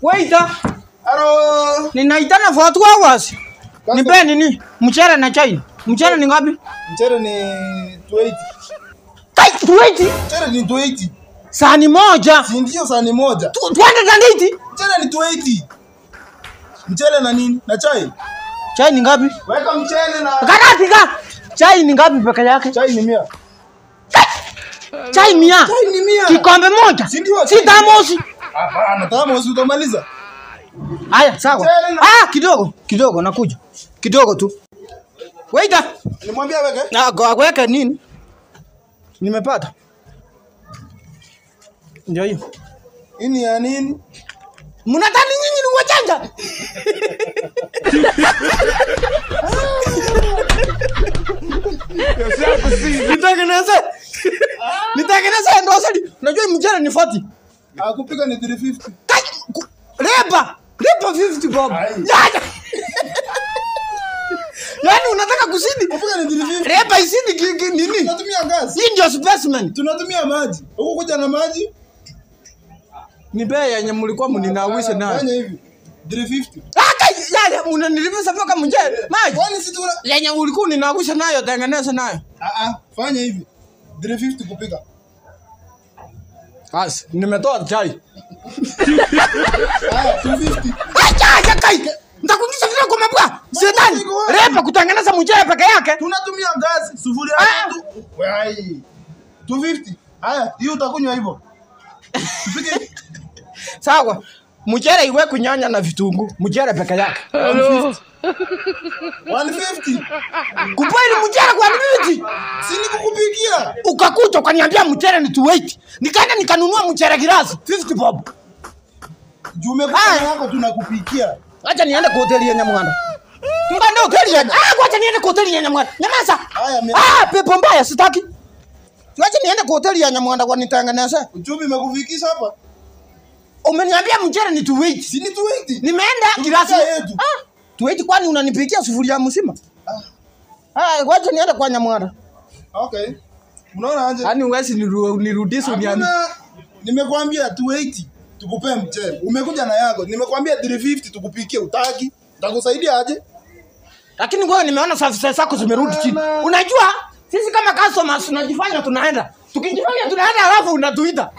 Waiter. Hello. Ninaitana for 2 hours. Nipe nini? Mchele na chai. Mchele ni ngapi? Mchele ni 280. Kai 280? Mchele ni 280. Sahani moja. Si ndio sahani moja. 280? Mchele ni 280. Mchele na nini? Na chai? Chai ni ngapi? Weka mchele na Ngapi ka? Chai ni ngapi peke yake? Chai ni 100. Chai 100. Chai ni 100. Kikombe moja. Si ndio? Si thermos. Hapana, thermos utamaliza. Haya, sawa. Ah, kidogo, kidogo nakuja. Kidogo tu. Waiter. Nimwambia weke? Na weka nini? Nimepata. Ndio hiyo. Hii ni ya nini? Mnadhani nyinyi ni wajanja? Nitengeneze. Nitengeneze ndo asali. Unajua mchele ni 40. Akupika ni 350. Leba. Leba 50 bob. Yaani unataka kuzidi? Kupika ni 350. Leba isidi nini? Tunatumia gas. Hii ndio specimen. Tunatumia maji. Huko kuja na maji. Ni bei yenye mlikuwa mninawisha nayo. Fanya hivi. 350. Ah, yale unanilipa mpaka mchele. Maji. Kwani si tuna yenye ulikuwa uninawisha nayo tengeneza nayo. Ah ah, fanya hivi. 350 kupika. Basi, nimetoa chai. Ah, 250. Acha acha kai. Nitakuingiza vile kwa mabwa. Shetani. Repa kutengeneza mchele peke yake. Tunatumia gas, sufuria yetu. Wai. 250. Haya, hiyo utakunywa hivyo. Tupike. Sawa. Mchele iwe kunyanya na vitunguu. Mchele peke yake. 150. 150. Kupaili mchele kwa 150. Si nikukupikia. Ukakuja ukaniambia mchele ni 280. Nikaenda nikanunua mchele kirasi 50 bob. Jume kwa yako tunakupikia. Acha niende kwa hoteli ya Nyamwanda. Nganda hoteli ya. Ah, acha niende kwa hoteli ya Nyamwanda. Nyamaza. Haya, ah, pepo mbaya sitaki. Acha niende kwa hoteli ya Nyamwanda kwa nitengeneze. Uchumi umekufikisha hapa. Umeniambia mchele ni 280. Si ni 280. Nimeenda kirasi yetu. Ah, 280 kwani unanipikia sufuria mzima? Ah, wacha niende kwa Nyamwanda. Okay. Unaona aje? Yaani wewe si nirudishe uniambie. Nimekuambia 280 tukupee mchele. Umekuja na yako. Nimekuambia 350 tukupikie utaki. Nitakusaidia aje? Lakini wewe nimeona services zako zimerudi chini. Unajua sisi kama customers tunajifanya tunaenda. Tukijifanya tunaenda alafu unatuita.